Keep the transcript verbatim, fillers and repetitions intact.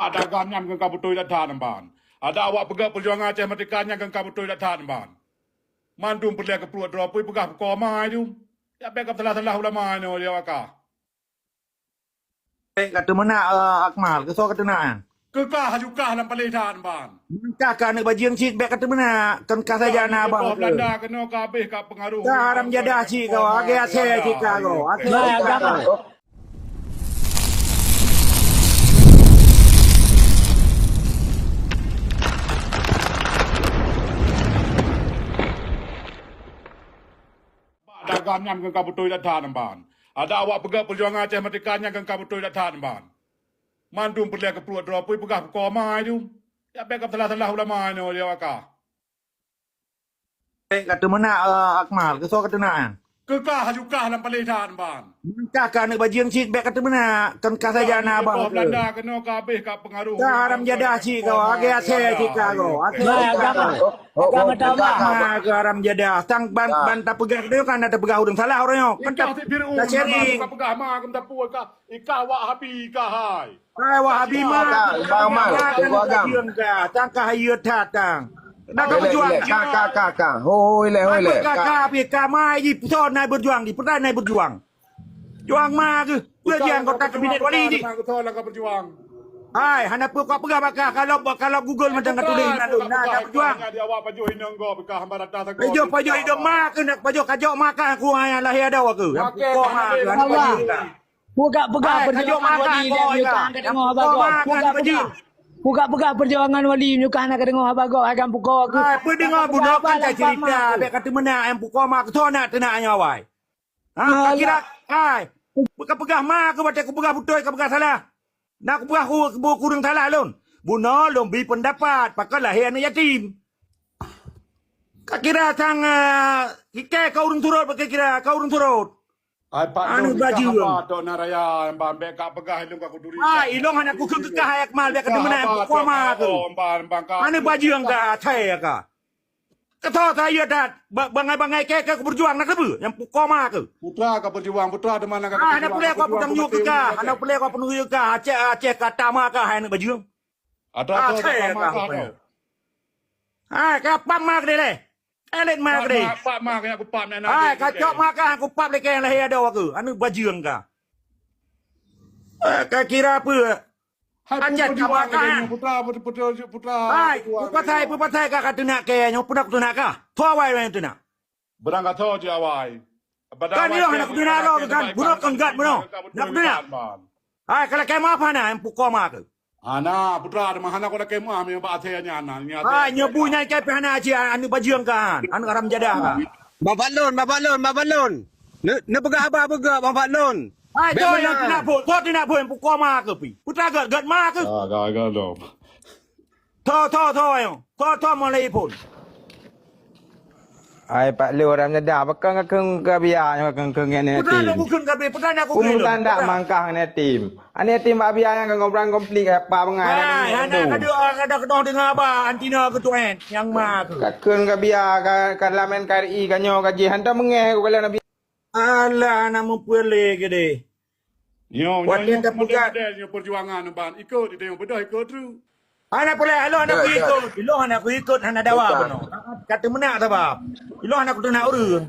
Ada agam nyan keu ka beutôi that-that ban. Ada awak peugah peujuangan Aceh merdeka nyan keu ka beutôi that-that ban. Mandum peureulèe keu pluek droe pih peugah pukoe ma jum. Ya bèk ka salah-salah ulama nyoe di awak kah. Bèk ka teumeunak, eh, Akmal, keu soe ka teunak nyan? Keu kah, aju kah lam paleng that ban. Kah, kah aneuk bajeueng cit, bèk ka teumeunak, kon kah saja na abah. Belanda keunoe ka habéh ka pengaruh. Kah haram jadah cit kau, agé asèe cit kah kau, asèe cit kah kau. Bak dagam nyan keu ka beutôi that-that ban. Ada awak peugah peujuangan Aceh merdeka nyan keu ka beutôi that-that ban. Mandum peureulèe keu pluek droe pih peugah pukoe ma jum. Ya bèk ka salah-salah ulama nyoe di awak kah. Bèk ka teumeunak, eh, Akmal, keu soe ka teunak nyan? Keu kah, aju kah lam paleng that ban. Kah, kah aneuk bajeueng cit, bèk ka teumeunak, kon kah saja na abah. Belanda keunoe ka habéh ka pengaruh. Kah haram jadah cit kau, agé asèe cit kah kau, asèe cit kah kau. Agama tama. Ma keu haram jadah. Tang ban, ban tapeugah keunoe kan na tapeugah ureueng salah ureueng nyoe. Kan ta-, ta sharing. Peugah ma keu tapue kah. Ikah Wahabi kah hai. Hai Wahabi ma. Kah, bang ma, tunggu agam. Tang kah hayeue that tang. Dah ka peujuang. Kah, kah, kah, kah. Hoi lé, hoi lé. Kah, kah, kah, kah ma ji, peue na peujuang di, peue na peujuang. Juang ma keuh. Peue ji anggota kabinet wali di. Hai, hana peue kau peugah bak kah, kalau, kalau Google macam ka tuléh na lôn. Na, na peujuang. Pajoh, pajoh idong ma keuh, nak pajoh kajok ma kah, aku ayah lahé adoe keuh. Yang pukok ma keuh, hana pajeueng kah. Peugah-peugah perjuangan wali nyoe kah hana kadeungoe haba gob. Peugah-peugah. Peugah-peugah perjuangan wali nyoe kah hana kadeungoe haba gob, hai kan pukok keuh. Hai, peudeungoe bunoe kan cerita, bèk ka teumeunak nyang pukok ma keuh, soe nak teunak nyoe awai. Ha, ka kira, hai. Peugah-peugah ma keuh, watèe kupeugah beutôi, kapeugah salah. Nak kupeugah ku, ku, kureueng salah lôn. Bunoe lôn bri peundapat, pakon lahé aneuk yatim. Ka kira sang, eh, ikei ka ureueng surot, bak kira ka ureueng surot. Ai, Pak Aneuk Doni, bajeueng. Kah haba, Tok Naraya, ban bèk ka peugah ilong ka kuduri. Ah, ilong hana kukheun keu kah, hai Akmal, bèk ka deungon pukok ma keuh. Aneuk bajeueng kah, athèe kah. Keu soe sayeue that, ba-, bangai-bangai kèe-kèe kubeujuang, na keubeue, nyang pukok ma keuh. Putra ka beujuang, putra di mana ka. Ah, hana peureulèe kau peutanyong keu kah, hana peureulèe kau peuneuk kah, Aceh, Aceh ka tama kah, hai aneuk bajeueng. Athèe kah. Hai, ka pam ma keudéh lé. Elit ma keudéh. Pap ma, pap ma, keuyak kupap nyan. Hai, ka cok ma kah, kupap lé kèe lahé adoe keuh. Aneuk bajeueng kah. Eh, ka kira peue? Hai, Aceh putra, putra, putra, putra. Hai, peue pasai, peue pasai kah ka teunak kèe nyoe, peue na kuteunak kah? Soe awai nyang teunak? Beurangkasoe cit awai. Kan ilong hana kuteunak droe kan? Bunoe kan gat bunoe. Hana kuteunak. Hai, ka lakèe maaf hana, nyang pukok ma keuh. Hana, putra, teuma hana kulakèe meuah, meunyoe bak athèe nyan, nyan. Hai, nyoe bu nyan kèe pih hana aci, aneuk bajeueng kan, aneuk haram jadah kan. Bang Fadlon, Bang Fadlon, Bang Fadlon. Neu-, neupeugah haba beugèt, Bang Fadlon. Hai, bèk tho, meunan. Nyang teunak phôn, tho teunak phôn, pukok ma keuh pih. Putra gèt, gèt ma keuh. Ah, gèt, gèt lom. Tho, tho, tho, ayo. Tho, tho, mulai phôn. Ai, Pak Lôn, haram jadah, pakon kakheun keubia nyoe, kakheun ngon yatim. Peue na kukheun keubia, peue na kukheun. Umu tandak mangkah ngon yatim. Aneuk yatim bak bia nyan ka ngobrol konflik, eh, apa bangai. Hai, hana ka deuh, ka deuh keunong deungoe haba, anti na keutuan, nyang ma keuh. Kakheun keubia, ka, ka lam N K R I, ka nyoe, ka jih, hantom meungéh, ku kalon nabi. Alah, na meupeulé keudéh. Nyoe, nyoe, nyoe, model-model nyoe perjuangan ban. Ikot, ide nyoe beudôh ikot tu. Hana peureulèe, ilong hana kuikot, ilong hana kuikot, hana dawa bunoe. Ka teumeunak sabab. Ilong hana kuteunak ureueng.